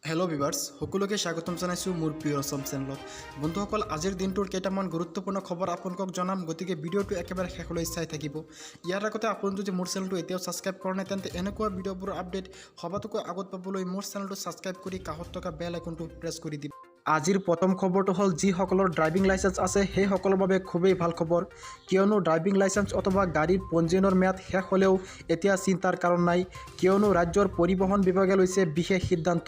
Hello' viewers, সকলোকে স্বাগতম জনাইছোঁ মোৰ প্ৰিয় অসম চেনেলত। বন্ধুসকল, আজিৰ দিনটোৰ কেইটামান গুৰুত্বপূৰ্ণ খবৰ আপোনালোকক জনাম, গতিকে ভিডিঅ'টো একেবাৰে শেষলৈ চাই থাকিব। ইয়াৰ আগতে আপুনি যদি মোৰ চেনেলটো এতিয়াও ছাবস্ক্ৰাইব কৰা নাই, তেন্তে এনেকুৱা ভিডিঅ'বোৰৰ আপডেট সবাতোকৈ আগত পাবলৈ মোৰ চেনেলটো ছাবস্ক্ৰাইব কৰি কাষত থকা বেল আইকনটো প্ৰেছ কৰি দিব। আজিৰ প্ৰথম খবৰটো হ'ল, যিসকলৰ ড্ৰাইভিং লাইচেঞ্চ আছে, সেইসকলৰ বাবে খুবেই ভাল খবৰ। কিয়নো ড্ৰাইভিং লাইচেঞ্চ অথবা গাড়ীৰ পঞ্জীয়নৰ ম্যাদ শেষ হ'লেও এতিয়া চিন্তাৰ কাৰণ নাই। কিয়নো ৰাজ্যৰ পৰিবহণ বিভাগে লৈছে বিশেষ সিদ্ধান্ত।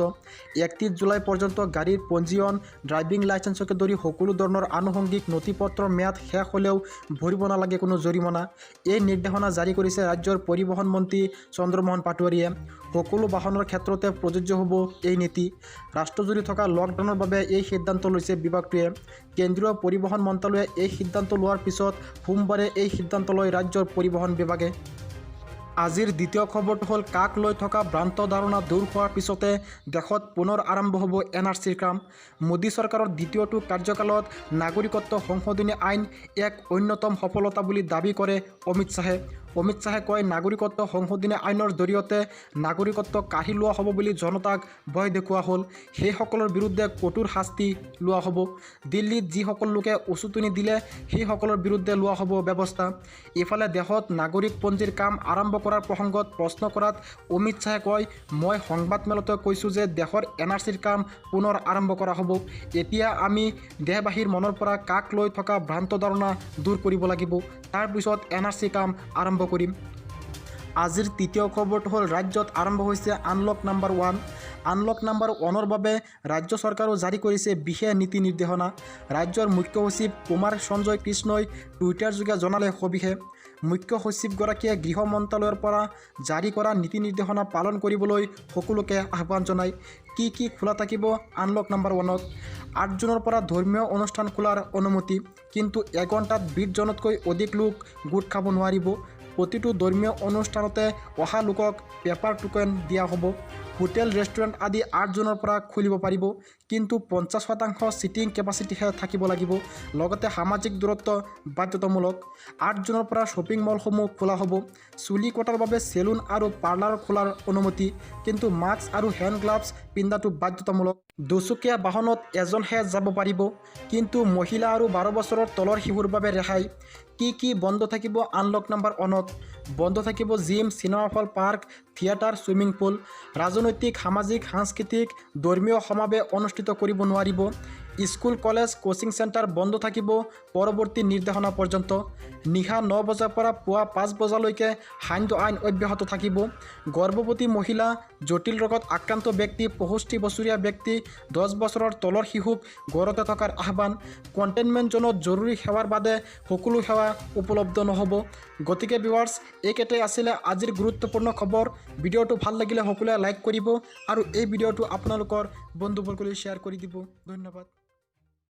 31 জুলাই পৰ্যন্ত গাড়ীৰ পঞ্জীয়ন, ড্ৰাইভিং লাইচেঞ্চকে ধৰি সকলো ধৰণৰ আনুষংগিক নথি পত্ৰৰ ম্যাদ শেষ হ'লেও ভৰিব নালাগে কোনো জৰিমনা। এই নিৰ্দেশনা জাৰি কৰিছে ৰাজ্যৰ পৰিবহণ মন্ত্ৰী চন্দ্ৰমোহন পাটোৱাৰীয়ে। সকলো বাহনৰ ক্ষেত্ৰতে প্ৰযোজ্য হ'ব এই নীতি। ৰাষ্ট্ৰজুৰি থকা লকডাউনৰ বাবে এই সিদ্ধান্ত লৈছে বিভাগটোৱে। কেন্দ্ৰীয় পৰিবহণ মন্ত্ৰালয়ে এই সিদ্ধান্ত লোৱাৰ পিছত সোমবাৰে এই সিদ্ধান্ত লয় ৰাজ্যৰ পৰিবহণ বিভাগে। আজিৰ দ্বিতীয় খবৰটো হ'ল, কাক লৈ থকা ভ্ৰান্ত ধাৰণা দূৰ হোৱাৰ পিছতে দেশত পুনৰ আৰম্ভ হ'ব এনআৰচিৰ কাম। মোদী চৰকাৰৰ দ্বিতীয়টো কাৰ্যকালত নাগৰিকত্ব সংশোধনী আইন এক অন্যতম সফলতা বুলি দাবী কৰে অমিত শ্বাহে। অমিত শ্বাহে কয়, নাগৰিকত্ব সংশোধনী আইনৰ জৰিয়তে নাগৰিকত্ব কাঢ়ি লোৱা হ'ব বুলি জনতাক ভয় দেখুওৱা হ'ল। সেইসকলৰ বিৰুদ্ধে কঠোৰ শাস্তি লোৱা হ'ব। দিল্লীত যিসকল লোকে উচটনি দিলে, সেইসকলৰ বিৰুদ্ধে লোৱা হ'ব ব্যৱস্থা। ইফালে দেশত নাগৰিকপঞ্জীৰ কাম আৰম্ভ কৰাৰ প্ৰসংগত প্ৰশ্ন কৰাত অমিত শ্বাহে কয়, মই সংবাদমেলতে কৈছোঁ যে দেশৰ এনআৰচিৰ কাম পুনৰ আৰম্ভ কৰা হ'ব। এতিয়া আমি দেশবাসীৰ মনৰ পৰা কাক লৈ থকা ভ্ৰান্ত ধাৰণা দূৰ কৰিব লাগিব। তাৰ পিছত এনআৰচি কাম আৰম্ভ কৰিম। আজিৰ তৃতীয় খবৰটো হ'ল, ৰাজ্যত আৰম্ভ হৈছে আনলক নাম্বাৰ 1। আনলক নাম্বাৰ 1ৰ বাবে ৰাজ্য চৰকাৰেও জাৰি কৰিছে বিশেষ নীতি নিৰ্দেশনা। ৰাজ্যৰ মুখ্য সচিব কুমাৰ সঞ্জয় কৃষ্ণই টুইটাৰযোগে জনালে সবিশেষ। মুখ্য সচিবগৰাকীয়ে গৃহ মন্ত্ৰালয়ৰ পৰা জাৰি কৰা নীতি নিৰ্দেশনা পালন কৰিবলৈ সকলোকে আহ্বান জনায়। কি কি খোলা থাকিব আনলক নাম্বাৰ 1ত? 8 জুনৰ পৰা ধৰ্মীয় অনুষ্ঠান খোলাৰ অনুমতি, কিন্তু এঘণ্টাত 20 জনতকৈ অধিক লোক গোট খাব নোৱাৰিব। প্ৰতিটো ধৰ্মীয় অনুষ্ঠানতে অহা লোকক পেপাৰ টোকেন দিয়া হ'ব। হোটেল, ৰেষ্টুৰেণ্ট আদি 8 জুনৰ পৰা খুলিব পাৰিব, কিন্তু 50% ছিটিং কেপাচিটিহে থাকিব লাগিব। লগতে সামাজিক দূৰত্ব বাধ্যতামূলক। 8 জুনৰ পৰা শ্বপিং মলসমূহ খোলা হ'ব। চুলি কটাৰ বাবে চেলুন আৰু পাৰ্লাৰ খোলাৰ অনুমতি, কিন্তু মাস্ক আৰু হেণ্ড গ্লাভছ পিন্ধাটো বাধ্যতামূলক। দুচকীয়া বাহনত এজনহে যাব পাৰিব, কিন্তু মহিলা আৰু 12 বছৰৰ তলৰ শিশুৰ বাবে ৰেহাই। কি কি বন্ধ থাকিব আনলক নাম্বাৰ 1ত? বন্ধ থাকিব gym, cinema hall, park, theatre, swimming pool. ৰাজনৈতিক, সামাজিক, সাংস্কৃতিক, ধৰ্মীয় সমাৱেশ অনুষ্ঠিত কৰিব নোৱাৰিব। স্কুল, কলেজ, কোচিং চেণ্টাৰ বন্ধ থাকিব পৰৱৰ্তী নিৰ্দেশনা পৰ্যন্ত। নিশা 9 বজাৰ পৰা পুৱা 5 বজালৈকে সান্ধ্য আইন অব্যাহত থাকিব। গৰ্ভৱতী মহিলা, জটিল ৰোগত আক্ৰান্ত ব্যক্তি, 65 বছৰীয়া ব্যক্তি, 10 বছৰৰ তলৰ শিশুক ঘৰতে থকাৰ আহ্বান। কণ্টেইনমেণ্ট জ'নত জৰুৰী সেৱাৰ বাদে সকলো সেৱা উপলব্ধ নহ'ব। গতিকে ভিউৱাৰ্ছ, এইকেইটাই আছিলে আজিৰ গুৰুত্বপূৰ্ণ খবৰ। ভিডিঅ'টো ভাল লাগিলে সকলোৱে লাইক কৰিব আৰু এই ভিডিঅ'টো আপোনালোকৰ বন্ধুবৰ্গলৈ শ্বেয়াৰ কৰি দিব। ধন্যবাদ।